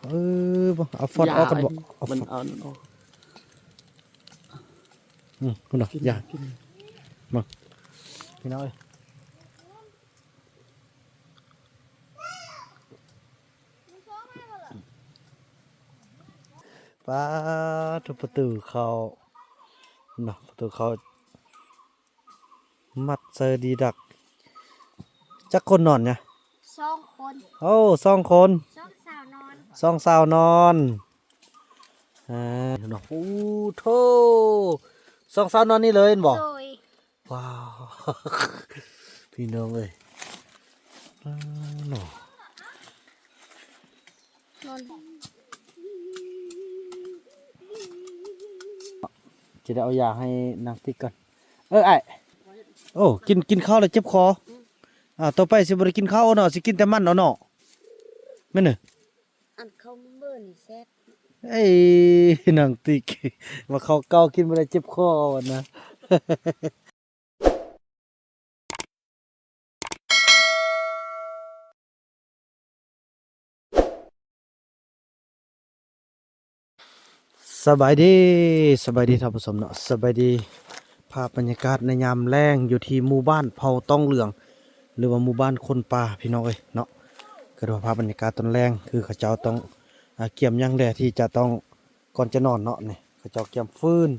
ເອີ ບໍ່ ເອົາຟອດອອກກ່ອນບໍ່ ເອົາຟອດ ມັນເອົານັ້ນອອກ ອືມ ພຸ້ນນະ ກິນ ຢ່າ ກິນ ມາ ພີ່ນ້ອງເອີຍ. ປາດໂທ້ ປະຕູເຂົ້າເນາະ ປະຕູເຂົ້າມັດໃສ່ດີດັກ. ຈັກຄົນນອນນະ? ສອງຄົນ. ໂອ້ ສອງຄົນ ສອງສາວນອນ ສອງສາວນອນ. ອ່າ ເນາະ ໂອ້ໂທ້ ສອງສາວນອນນີ້ເລີຍແມ່ນບໍ່? ໂດຍ. ວ້າວ ພີ່ນ້ອງເອີຍ ເນາະ ຈະໄດ້ເອົາຢາໃຫ້ນາງຕິກກ່ອນ. ເອີ ອ້າຍ ໂອ້ ກິນ ກິນເຂົ້າແລ້ວເຈັບຄໍ. ອືມ ອ່າ ຕໍ່ໄປຊິບໍ່ໄດ້ກິນເຂົ້າເນາະ ຊິກິນແຕ່ມັນເອົາເນາະ ແມ່ນເນາະ. ອັນເຂົ້າມື້ນີ້ແຊບ. ເອີຍ ນາງຕິກ ວ່າເຂົ້າເກົ່າກິນບໍ່ໄດ້ເຈັບຄໍຫັ້ນນະ. ສະບາຍດີ ສະບາຍດີທ່ານຜູ້ຊົມເນາະ ສະບາຍດີ. ພາບບັນຍາກາດໃນຍາມແລງຢູ່ທີ່ໝູ່ບ້ານເຜົ່າຕອງເຫຼືອງ ຫຼືວ່າໝູ່ບ້ານຄົນປ່າ ພີ່ນ້ອງເອີຍເນາະ. ກໍຖືວ່າພາບບັນຍາກາດຕອນແລງ ຄືເຂົາເຈົ້າຕ້ອງ ອ່າ ກຽມຫຍັງແດ່ທີ່ຈະຕ້ອງ ກ່ອນຈະນອນເນາະ ນີ້ເຂົາເຈົ້າກຽມຟືນ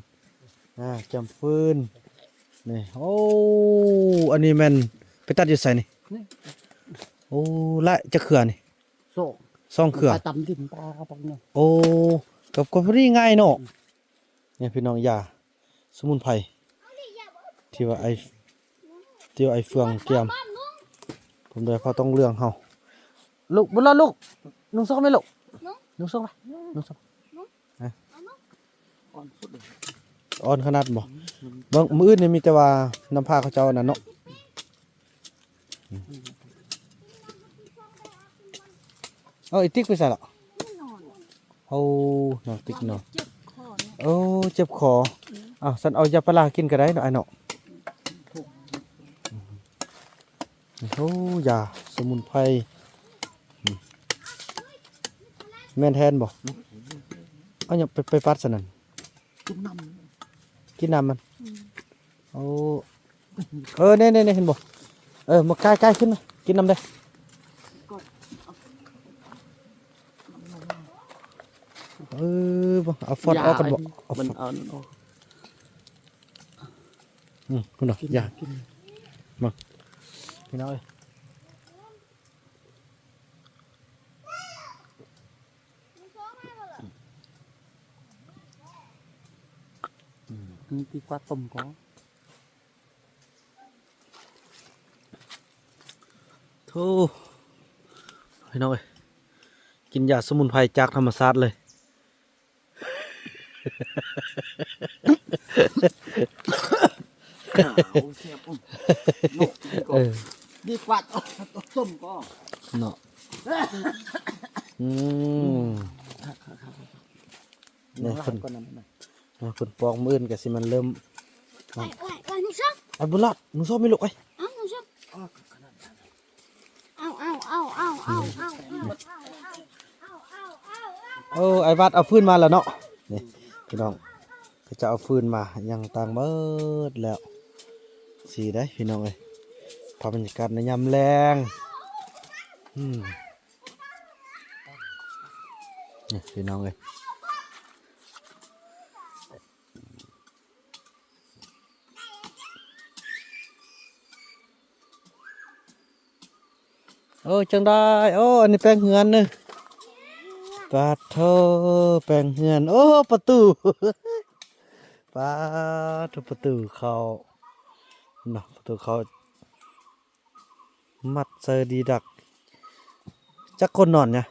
ອ່າ ກຽມຟືນ ນີ້. ໂອ້ ອັນນີ້ແມ່ນໄປຕັດຢູ່ໃສນີ້? ນີ້ ໂອ້ ຫຼາຍຈັກເຄືອນີ້? ສອງ ສອງເຄືອ ຕຳດິນປາເຂົາປັກໜຶ່ງ. ໂອ້ ກໍ ກໍພໍດີງ່າຍເນາະ. ອືມ ນີ້ພີ່ນ້ອງ ຢາສະໝຸນໄພທີ່ວ່າໄອ້ ທີ່ວ່າໄອ້ເຟືອງກຽມ ຜົມໄດ້ພໍຕ້ອງເລື່ອງເຮົາ. ລູກ ບຸນລອດ ລູກ ນຸ່ງໂຊກໄປລູກ ນຸ່ງໂຊກໄປ ນຸ່ງໂຊກ ອ່ອນຂະໜາດບໍ່? ເບິ່ງ ມື້ອື່ນນີ້ມີແຕ່ວ່ານຳພາເຂົາເຈົ້າອັນນັ້ນເນາະ. ເອົາ ອີຕິກໄປໃສລະ? ໂອ້ ນ້ອງຕິກເນາະ ເຈັບຄໍເນາະ. ໂອ້ ເຈັບຄໍ. ອືມ ອ້າວ ຊັ້ນເອົາຢາປາລາກິນກໍໄດ້ເນາະ ອ້າຍເນາະ. ໂອ້ ຢາສະໝຸນໄພ. ອືມ ແມ່ນແທນບໍ່? ເອົາຫຍັງໄປ ໄປປັດຊັ້ນນັ້ນ? ກິນນ້ຳ ກິນນ້ຳມັນ. ອືມ ໂອ້ ເອີ ນີ້ໆ ເຫັນບໍ່? ເອີ ມາກາຍໆ ຂຶ້ນມາ ກິນນ້ຳເດີ້. ເອີ ບໍ່ ເອົາຟອດອອກກ່ອນບໍ່? ເອົາຟອດ ມັນເອົານັ້ນອອກ. ອືມ ພຸ້ນນະ ຢາ ມາ ພີ່ນ້ອງເອີຍ. ອືມ ມີປີກວາດຕົ້ມກໍ ໂທ້ ພີ່ນ້ອງເອີຍ ກິນຢາສະໝຸນໄພຈາກທຳມະຊາດເລີຍ. ໂອ້ ແຊບ ເນາະ ດີກວ່າ ເອີ ດີກວ່າຕົ້ມກໍເນາະ. ອືມ ນີ້ເພິ່ນ ເພິ່ນປອກມື້ອື່ນກໍຊິແມ່ນເລີ່ມ ໄອ້ ໄອ້ ໄອ້ ນຸ່ງໂຊກ ໄອ້ບຸນລອດ ນຸ່ງໂຊກແມ່ລູກ ໄອ້ ເອົາ ນຸ່ງໂຊກ ເອົາ ເອົາ ເອົາ ເອົາ ເອົາ ເອົາ ເອົາ ເອົາ ເອົາ ເອົາ ເອົາ ເອົາ ເອົາ ເອົາ. ໂອ້ ໄອ້ວັດເອົາຟືນມາແລ້ວເນາະ. ນີ້ພີ່ນ້ອງ ເຂົາເຈົ້າເອົາຟືນມາຫຍັງຕ່າງເບິດແລ້ວ. ຊີ້ເດ້ພີ່ນ້ອງເອີຍ ພາບບັນຍາກາດໃນຍາມແລງ. ອືມ ນີ້ພີ່ນ້ອງເອີຍ. ໂອ້ ຈັ່ງໃດ? ໂອ້ ອັນນີ້ແປງເຮືອນເດີ. ປາດໂທ້ ແປງເຮືອນ. ໂອ້ ປະຕູ ປາດໂທ້ ປະຕູເຂົ້າເນາະ ປະຕູເຂົ້າ ມັດໃສ່ດີດັກ. ຈັກຄົນນອນນະ?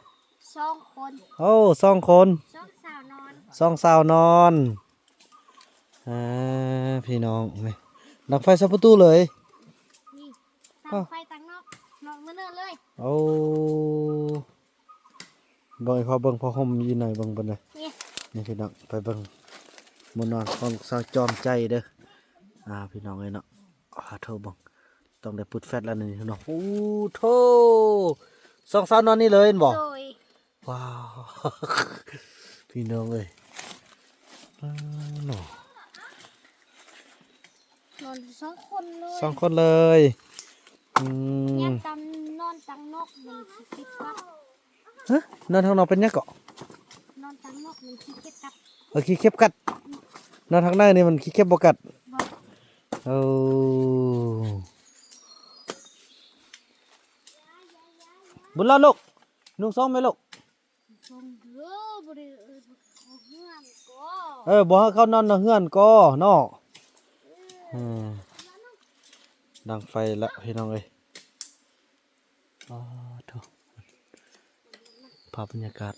ສອງຄົນ. ໂອ້ ສອງຄົນ ສອງສາວນອນ ສອງສາວນອນ. ອ່າ ພີ່ນ້ອງ ນີ້ ດັງໄຟໃສ່ປະຕູເລີຍ. ນີ້ ຕັ້ງໄຟຕັ້ງນອກ ນອກເນີນເລີຍ. ໂອ້ ເບິ່ງ ໃຫ້ພໍ່ເບິ່ງຜ້າຫົ່ມອີ່ໜ້ອຍເບິ່ງເບິ່ງເດີ. ນີ້ ນີ້ພີ່ນ້ອງ ໄປເບິ່ງບ່ອນນອນຂອງສາວຈອມໃຈເດີ. ອ່າ ພີ່ນ້ອງເອີຍເນາະ ປາດໂທ້ ເບິ່ງ ຕ້ອງໄດ້ປຸດແຟດແລ້ວນີ້ເນາະ. ໂອ້ໂທ້ ສອງສາວນອນນີ້ເລີຍແມ່ນບໍ່? ໂດຍ. ວ້າວ ພີ່ນ້ອງເອີຍ ອ້າວເນາະ ນອນຢູ່ສອງຄົນເລີຍ ສອງຄົນເລີຍ. ອືມ ຍາມຕາມນອນຕາງນອກມັນຊິເກັບກັດ. ຮະ ນອນທາງນອກເປັນຫຍັງເກາະ? ນອນຕາງນອກມັນຂີ້ເກັບກັດ. ເອີ ຂີ້ເກັບກັດ. ນອນທາງໃນນີ້ມັນຂີ້ເກັບບໍ່ກັດ. ບໍ່. ໂອ້ ບຸນລອດລູກ ນຸ່ງໂສ້ງແມ່ລູກ. ເອີ ບໍ່ໃຫ້ເຂົານອນໃນເຮືອນກໍເນາະ. ເອີ ເອີ ດັງໄຟລະພີ່ນ້ອງເອີຍ. ອໍ ໂທ້ ພາບບັນຍາກາດ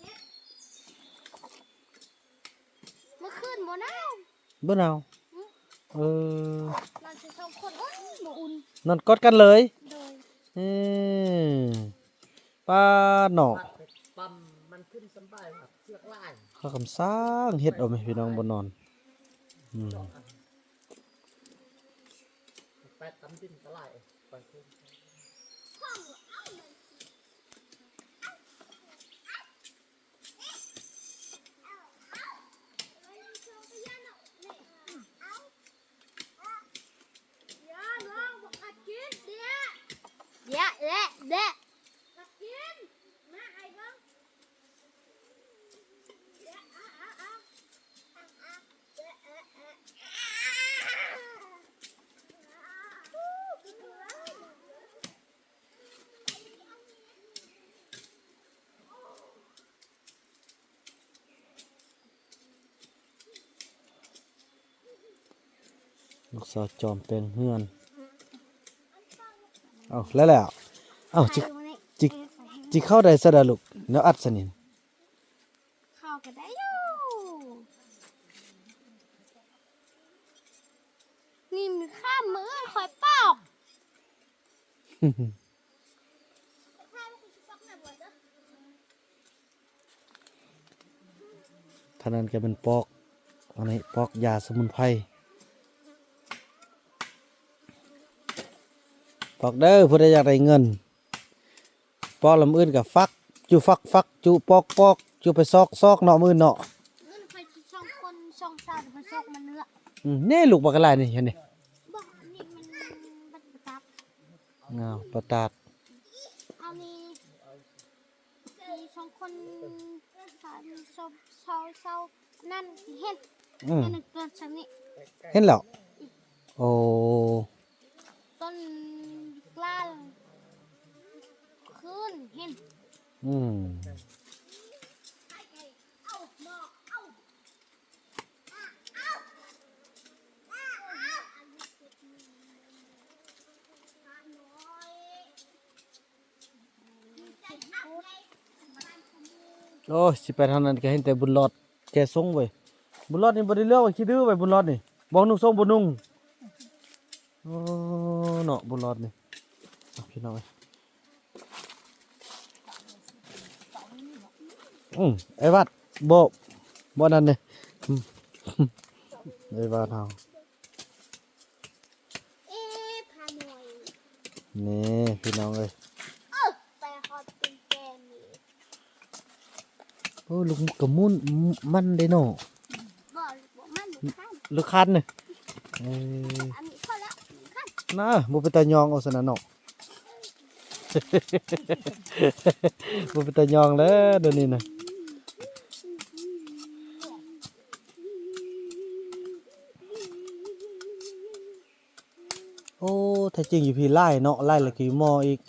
ເມື່ອຄືນບໍ່ໜາວ ບໍ່ໜາວ. ອືມ ເອີ ນອນສອງຄົນ ໂອ້ຍ ບໍ່ອຸ່ນ ນອນກອດກັນເລີຍ. ໂດຍ. ເອີ ປ້າເນາະ ປ້ຳມັນຂຶ້ນສຳບາຍ ເຊືອກຫຼາຍ ເຂົາກຳລັງສ້າງເຮັດເອົາແມ່ພີ່ນ້ອງ ບ່ອນນອນ. ອືມ ແປດຕຳດິນກໍຫຼາຍ ລູກສາວຈອມແຕ່ງເຮືອນ. ເອົ້າ ແລ້ວ ເອົ້າ ຊິ ຊິ ຊິເຂົ້າໄດ້ຊະດາລູກ ແນວອັດຊະນີ້. ເຂົ້າກໍໄດ້ຢູ່ ນີ້ມັນຂ້າມມື້ຂ້ອຍປອກ. ທາງນັ້ນກໍແມ່ນປອກ ອັນນີ້ປອກຢາສະໝຸນໄພ ປອກເດີ ຜູ້ໃດຢາກໄດ້ເງິນ. ປອກລຳອື່ນກໍຟັກ ຈຸຟັກ ຟັກ ຈຸປອກ ປອກ ຈຸໄປຊອກ ຊອກເນາະ ມື້ອື່ນເນາະ. ເງິນໄປສອງຄົນ ສອງຊາວໄປຊອກມັນເນາະ. ອືມ ນີ້ລູກບັກຫຼາຍນີ້ ເຫັນນີ້ ບໍ່ ອັນນີ້ມັນບັດປະຕາດ. ອ້າວ ປະຕາດ ອັນນີ້ ມີສອງຄົນ ສາມ ສອງ ສອງ ສອງ ນັ້ນເຫັນ. ອືມ ອັນນັ້ນເກີດຊ່ຳນີ້ ເຫັນແລ້ວ. ໂອ້ ຕົ້ນກລ້າ ຄືນເຫັນ. ອືມ ໂອ້ຍ ຊິໄປທາງນັ້ນກໍເຫັນແຕ່ບຸນຫຼອດແກ່ຊົງເວີຍ. ບຸນຫຼອດນີ້ບໍ່ໄດ້ເລືອກວ່າຂີ້ດື້ເວີຍ ບຸນຫຼອດນີ້ ບໍ່ນຸ່ງໂສ້ງບໍ່ນຸ່ງ. ໂອ້ ເນາະ ບຸນຫຼອດນີ້ ພີ່ນ້ອງເອີຍ. ອືມ ໄອ້ວັດ ບໍ່ ບໍ່ນັ້ນເດ້ ອືມ ໄອ້ວັດເຮົາ. ເອ ພາໜ່ວຍ ນີ້ພີ່ນ້ອງເອີຍ ເອີ ໄປຮອດເປັນແກນນີ້. ໂອ້ ລູກກະມຸ້ນ ມັນເດ້ເນາະ. ບໍ່ ລູກບໍ່ມັນ ລູກຄັນ ລູກຄັນນີ້. ເອີ ອັນນີ້ພໍແລ້ວ ຄັນນະ ບໍ່ເປັນຕາຍອງເອົາຊັ້ນນະເນາະ. ບໍ່ເປັນຕາຍອງແລ້ວດຽວນີ້ນະ. ໂອ້ ແທ້ຈິງຢູ່ພີ້ຫຼາຍເນາະ ຫຼາຍແລ້ວກໍຢູ່ໝໍ້ອີກ.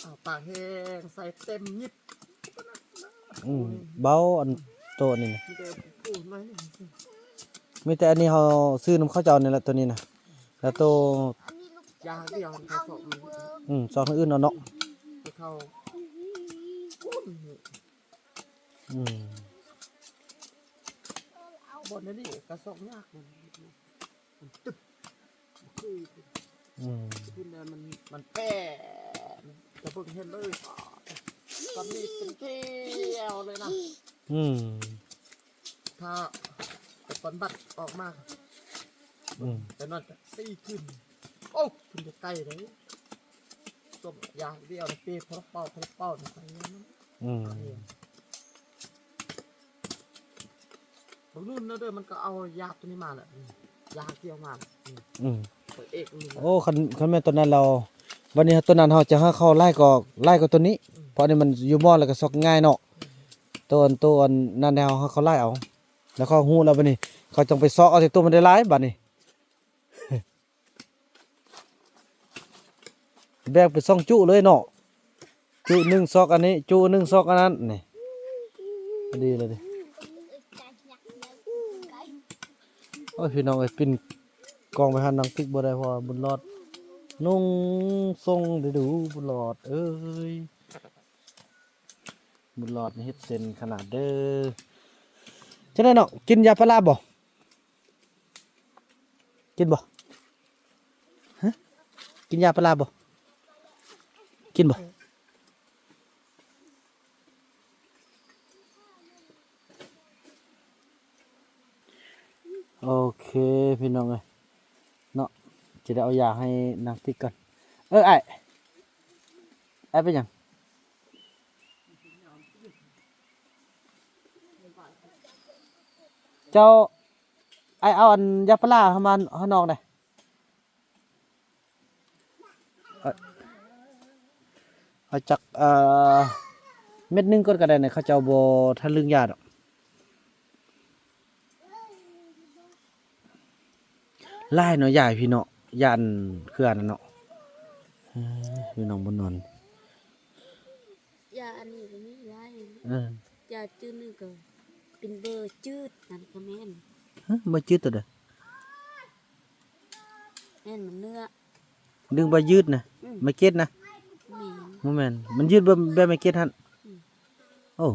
ເອົາປາກແຫ້ງໃສ່ເຕັມຫຍິບ. ອືມ ເບົາອັນໂຕນີ້ນະ ມີແຕ່ ໂອ້ ໜ້ອຍໜຶ່ງ ມີແຕ່ອັນນີ້ເຮົາຊື້ນຳເຂົາເຈົ້ານີ້ແຫຼະ ໂຕນີ້ນະ ແລ້ວໂຕ ຢ່າງດຽວ ອືມ ຊອກທາງອື່ນເອົາເນາະ ໄປເຂົ້າ ອືມ ບ່ອນນີ້ກະຊອກຍາກ ມັນຕຶບ ຄື ອືມ ຂຶ້ນແລ້ວມັນ ມັນແປ ຈະເບິ່ງເຫັນເລີຍ ຕອນນີ້ເປັນແກ້ວເລີຍນະ ອືມ ຖ້າແຕ່ກ່ອນບັດອອກມາ ອືມ ແຕ່ນອນຈັກສີ່ຄືນ ໂອ້ ເພິ່ນຈະໄກເດ້ ຕົ້ມຢາກດຽວເປ ພໍເປົ່າ ພໍເປົ່ານະ ໄປນຳ ອືມ ບາງລຸ້ນນະເດີ ມັນກໍເອົາຢາກໂຕນີ້ມາແຫຼະ ຢາກດຽວມາ ອືມ ເປີດເອກ ໂອ້ ຄັນ ຄັນແມ່ນໂຕນັ້ນແລ້ວ ບັດນີ້ໂຕນັ້ນເຮົາຈະຫາເຂົ້າຫຼາຍກວ່າ ຫຼາຍກວ່າໂຕນີ້ ອືມ ເພາະອັນນີ້ມັນຢູ່ໝໍ້ແລ້ວກໍຊອກງ່າຍເນາະ ໂຕອັນ ໂຕອັນນັ້ນແລ້ວເຮົາເຂົ້າຫຼາຍເອົາ ແລ້ວເຂົາຮູ້ແລ້ວບັດນີ້ ເຂົາຈັ່ງໄປຊອກເອົາແຕ່ໂຕມັນໄດ້ຫຼາຍບັດນີ້. ແບ່ງເປັນສອງຈຸເລີຍເນາະ ຈຸໜຶ່ງຊອກອັນນີ້ ຈຸໜຶ່ງຊອກອັນນັ້ນ ນີ້ ພໍດີເລີຍ ໂອ້ຍ ພີ່ນ້ອງເອີຍ ປິ່ນກ້ອງໄປຫານາງຕິກບໍ່ໄດ້ ເພາະວ່າບຸນຫຼອດນຸ່ງສົ້ງໄດ້ດູ ບຸນຫຼອດເອີຍ. ບຸນຫຼອດນີ້ເຮັດເສັ້ນຂະໜາດເດີ. ຈັ່ງໃດນ້ອງ ກິນຢາປາລາບໍ່? ກິນບໍ່? ຮະ? ກິນຢາປາລາບໍ່? ກິນບໍ່? ໂອເຄ ພີ່ນ້ອງເອີຍ ເນາະ ຈະໄດ້ເອົາຢາໃຫ້ນາງຕິກກ່ອນ. ເອີ ອ້າຍ ອ້າຍເປັນຫຍັງ? ເຈົ້າ ອ້າຍເອົາອັນຢາປາລາເຮົາມາ ເຮົານອກແດ່. ເອົາ ເອົາຈັກ ເອີ ເມັດໜຶ່ງກ່ອນກໍໄດ້ນະ ເຂົາເຈົ້າບໍ່ທະລຶ່ງຢາດອກ. ຫຼາຍເນາະ ຢາຍພີ່ເນາະ ຢ້ານເຄືອນັ້ນເນາະ. ເອີ ພີ່ນ້ອງບຸນນອນ ຢາອັນນີ້ກໍມີຫຼາຍ. ເອີ ຢາຈືດນີ້ກໍເປັນເບີຈືດ ນັ້ນກໍແມ່ນ. ຮະ ເບີຈືດຕົວໃດ? ແມ່ນມັນເນື້ອ ດຶງໃບຢືດນະ ອືມ ໄມ້ເກັດນະ. ແມ່ນ ບໍ່ແມ່ນ ມັນຢືດແບບ ແບບໄມ້ເກັດຫັ້ນ. ອືມ ໂອ້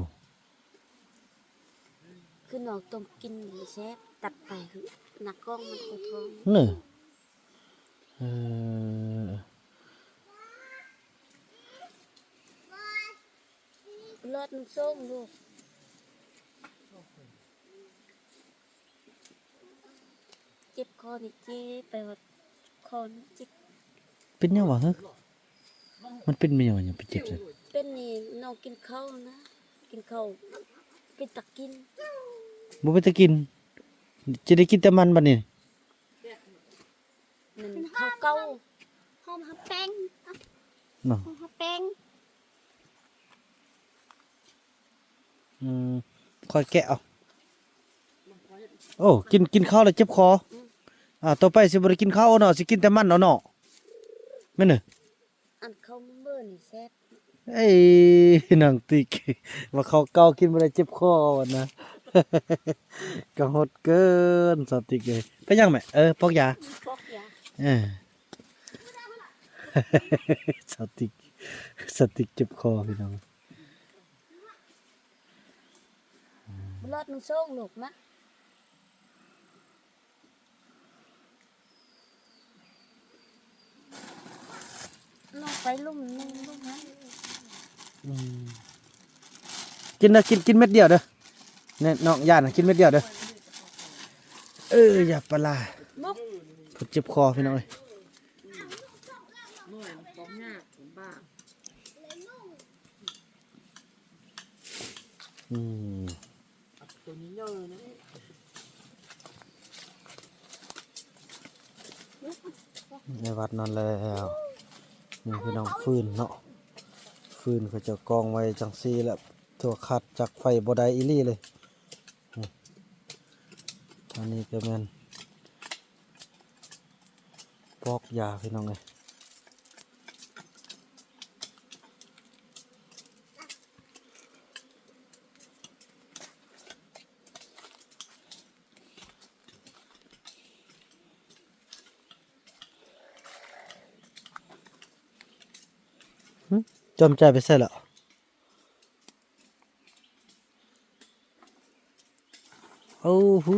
ຄືນ້ອງຕ້ອງກິນແຊບ ຕັດໄປ ໜ້າກ້ອງມັນກໍທ້ອງ. ເອີ ເອີ ຫຼອດມັນໂຊງລູກ. ເຈັບຄໍນີ້ເຈັບ ໄປຮອດຄໍນີ້ເຈັບ. ເປັນຫຍັງວະ? ຮະ ມັນເປັນແມ່ນຫຍັງ ຫຍັງໄປເຈັບຊັ້ນ? ເປັນນີ້ນ້ອງກິນເຂົ້ານະ ກິນເຂົ້າເປັນຕາກິນ ບໍ່ເປັນຕາກິນ ຈະໄດ້ກິນແຕ່ມັນບັດນີ້. ມັນເຂົ້າເກົ່າ ຫອມ ຫອມແປ້ງ ເນາະ ຫອມແປ້ງ. ອືມ ຄ່ອຍແກະເອົາ. ໂອ້ ກິນ ກິນເຂົ້າແລ້ວເຈັບຄໍ. ອືມ ອ່າ ຕໍ່ໄປຊິບໍ່ໄດ້ກິນເຂົ້າເນາະ ຊິກິນແຕ່ມັນເອົາເນາະ ແມ່ນເນາະ. ອັນເຂົ້າມື້ນີ້ແຊບ. ເອີຍ ນາງຕິກ ວ່າເຂົ້າເກົ່າກິນບໍ່ໄດ້ເຈັບຄໍວ່ານະ ກະໂຫດເກີນສາວຕິກເອີຍ. ເປັນຫຍັງແມ່? ເອີ ປອກຢາ ອືມ ປອກຢາ. ເອີ ສາວຕິກ ສາວຕິກເຈັບຄໍພີ່ນ້ອງ. ຫຼອດມັນໂຊງລູກນະ. ນ້ອງໄປລຸ່ມໜຶ່ງ ລຸ່ມນັ້ນ. ອືມ ກິນເດີ ກິນ ກິນເມັດດຽວເດີ. ນີ້ນ້ອງ ຢ່ານະ ກິນເມັດດຽວເດີ. ເອີ ຢາປາລາ ເພິ່ນເຈັບຄໍພີ່ນ້ອງເອີຍ. ອືມ ໃນວັດນັ້ນແລ້ວ ນີ້ພີ່ນ້ອງ ຟືນເນາະ ຟືນເຂົາເຈົ້າກອງໄວ້ຈັ່ງຊີ້ແຫຼະ ໂທລະທັດຈັກໄຟບໍ່ໄດ້ອີ່ຫຼີເລີຍ. ນີ້ ອັນນີ້ກໍແມ່ນ ປອກຢາພີ່ນ້ອງເອີຍ. ຫຶ ຈອມໃຈໄປໃສລະ? ໂອ້ໂຫ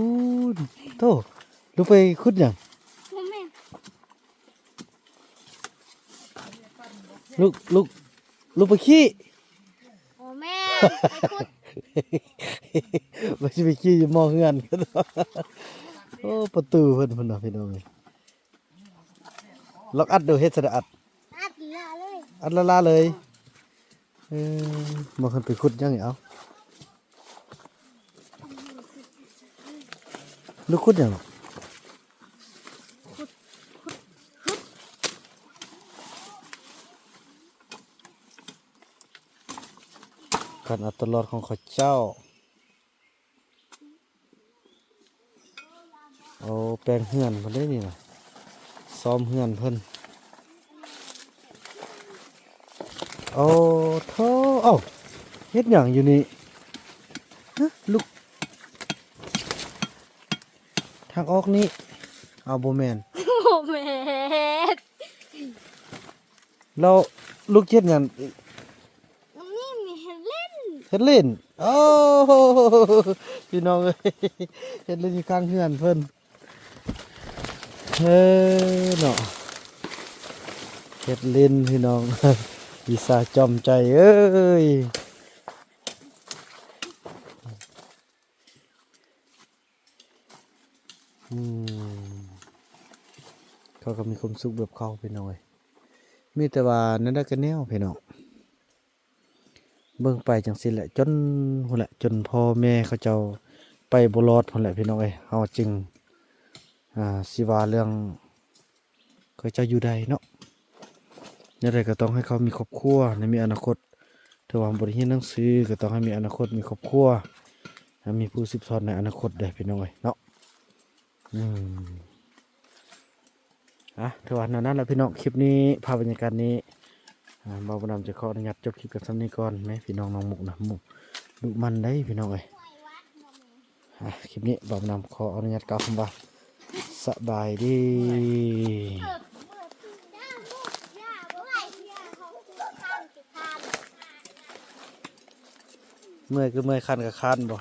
ໂທ້ ລູກໄປຂຸດຫຍັງ? ບໍ່ແມ່ນ ລູກ ລູກ ລູກໄປຂີ້? ບໍ່ແມ່ນ ໄປຂຸດ ວ່າຊິໄປຂີ້ຢູ່ໝໍ້ເຮືອນ. ໂອ້ ປະຕູເພິ່ນພຸ້ນນະ ພີ່ນ້ອງເອີຍ. ລອກອັດດູ ເຮັດຊະດາອັດ ອັດລະລາເລີຍ ອັດລະລາເລີຍ. ເອີ ບໍ່ເຄີຍໄປຂຸດຫຍັງ ເອົາ ລູກຂຸດຫຍັງ? ການເອົາຕົວລອດຂອງເຂົາເຈົ້າ. ໂອ້ ແປງເຮືອນເພິ່ນເດ້ນີ້ນະ ສ້ອມເຮືອນເພິ່ນ. ໂອ້ໂທ້ ເອົ້າ ເຮັດຫຍັງຢູ່ນີ້? ຮະ ລຸກ ທາງອອກນີ້ ເອົາ ບໍ່ແມ່ນ ບໍ່ແມ່ນ. ແລ້ວລູກເຮັດຫຍັງ? ນີ້ມີເຮັດຫຼິ້ນ ເຮັດຫຼິ້ນ. ໂອ້ ພີ່ນ້ອງເອີຍ ເຮັດຫຼິ້ນຢູ່ຂ້າງເຮືອນເພິ່ນ. ເອີ ເນາະ ເຮັດຫຼິ້ນພີ່ນ້ອງ ວິຊາຈອມໃຈເອີຍ. ອືມ ເຂົາກໍມີຄວາມສຸກແບບເຂົາພີ່ນ້ອງເອີຍ ມີແຕ່ວ່າແນວໃດກໍແນວພີ່ນ້ອງ ເບິ່ງໄປຈັ່ງຊີ້ແຫຼະ ຈົນພຸ້ນແຫຼະ ຈົນພໍ່ແມ່ເຂົາເຈົ້າໄປບໍ່ລອດພຸ້ນແຫຼະພີ່ນ້ອງເອີຍ ເຮົາຈຶ່ງ ອ່າ ຊິວ່າເລື່ອງ ເຂົາເຈົ້າຢູ່ໄດ້ເນາະ ແນວໃດກໍຕ້ອງໃຫ້ເຂົາມີຄອບຄົວ ໃຫ້ມີອະນາຄົດ ຖືວ່າບໍ່ໄດ້ຮຽນໜັງສື ກໍຕ້ອງໃຫ້ມີອະນາຄົດ ມີຄອບຄົວ ໃຫ້ມີຜູ້ສືບທອດໃນອະນາຄົດເດ້ພີ່ນ້ອງເອີຍເນາະ. ອືມ ອ່ະ ຖືວ່າແນວນັ້ນແຫຼະພີ່ນ້ອງ ຄລິບນີ້ ພາບບັນຍາກາດນີ້ ອ່າ ບ່າວບຸນນຳຈະຂໍອະນຸຍາດຈົບຄລິບກັນສ່ຳນີ້ກ່ອນແມ້ ພີ່ນ້ອງນ້ອງມຸກນະ ມຸກດຸໝັ່ນໄດ໋ພີ່ນ້ອງເອີຍ. ອ່ະ ຄລິບນີ້ບ່າວບຸນນຳຂໍອະນຸຍາດກ່າວຄຳວ່າ ສະບາຍດີ. ເມື່ອຍກໍເມື່ອຍ ຄັນກໍຄັນບໍ່?